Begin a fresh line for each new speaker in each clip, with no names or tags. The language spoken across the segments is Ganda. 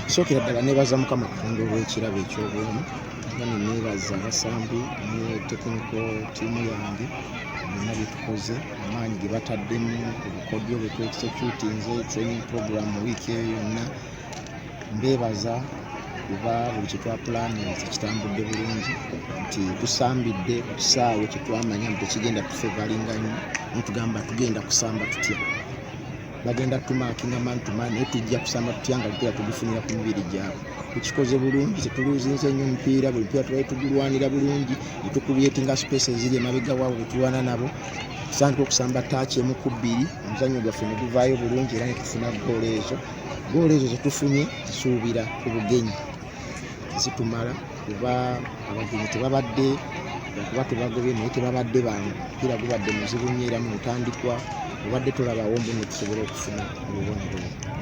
Sookera ddala neebaza Mukama Katonda olw'ekirabo eky'obulamu, era ne neebaza abasambi ne technical team yange, byonna bye tukoze, amaanyi ge bataddemu, obukodyo bwe twexecutinze, training program wiiki eyo yonna. Mbeebaza kuba buli kye twapulaninze kitambudde bulungi, nti tusambidde ku kisaawe kye twamanya nti tekigenda tufevalinga nnyo, naye tugamba tugenda kusamba tutya? Bagenda tumakinga man to man, naye tujja kusamba tutya nga lupiira tugufunira ku mibiri gyabwe? Tukikoze bulungi, tetuluzinze nnyo omupiira. Buli mupiira tubadde tugulwanira bulungi, ne tucreatinga space eziri emabega waabwe bwe tulwana nabo. Tutandika okusamba touch emu ku bbiri, omuzannyo gwaffe ne guvaayo bulungi era ne tufuna goolo ezo. Goolo ezo zetufunye nsuubira ku bugenyi zitumala, kuba abagenyi tebabadde, okuba tebagobye, naye tebabadde bangu. Omupiira gubadde muzibu nnyo era mu ntandikwa obadde tolabawo mbu nno tusobola okufuna obubonero.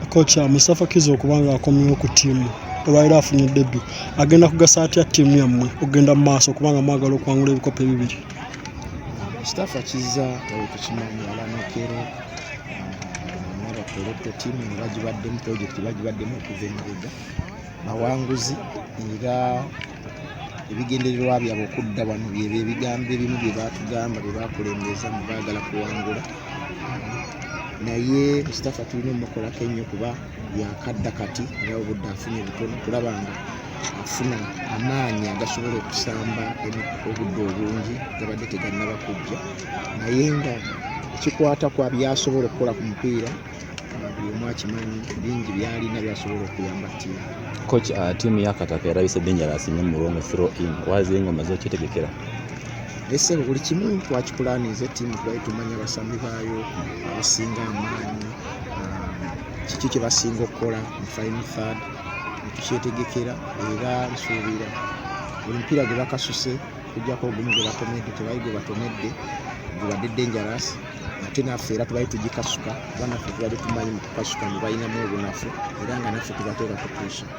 Coach, Mustafa Kiza okuba nga akomyewo ku ttiimu olwaliro, afunye debut, agenda kugasa atya ttiimu yammwe okugenda mu maaso, kubanga mwagala okuwangula ebikopo ebibiri?
Mustafa Kiza nga tukimanyi, Alanokero n'abakoleto, ttiimu eno bagibaddemu, project bagibaddemu okuva emabega, bawanguzi, era ebigendererwa byabwe okudda wano byebyo ebigambo ebimu bye batugamba, bye bakulembeza mu baagala kuwangula. Naye Mustafa tulina omukolako ennyo kuba yakadda kati, era obudde afunye butono kulaba nga afuna amaanyi agasobola okusamba obudde obungi gabadde tegannaba kujja. Naye nga ekikwata kwa byasobola okukola ku mupiira, buli omu akimanyi, bingi byalina byasobola okuyamba ttiimu.
Coach, ttiimu ya Kataka erabise dangerous nnyo mu long throw in. Waziye nga omaze okyetegekera?
Ese buli kimu twakipulaninze. Ttiimu twali tumanya abasambi baayo abasinga amaanyi, kiki kye basinga okukola mu final third, netukyetegekera. Era nsuubira buli mupiira gwe bakasuse, kujjako ogumu gwe batomedde, tebali gwe batomedde gubadde dangerous, ate naffe era tubali tugikasuka, kuba naffe tubadde tumanyi mu kukasuka mwe balinamu obunafu, era nga naffe tubateeka ku pressure.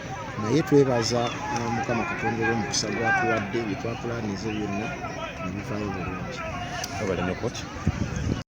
Naye twebaza Mukama Katonda olw'omukisa gwatuwadde, bye twapulaninze byonna ne bivaayo bulungi.
Webale nnyo, coach.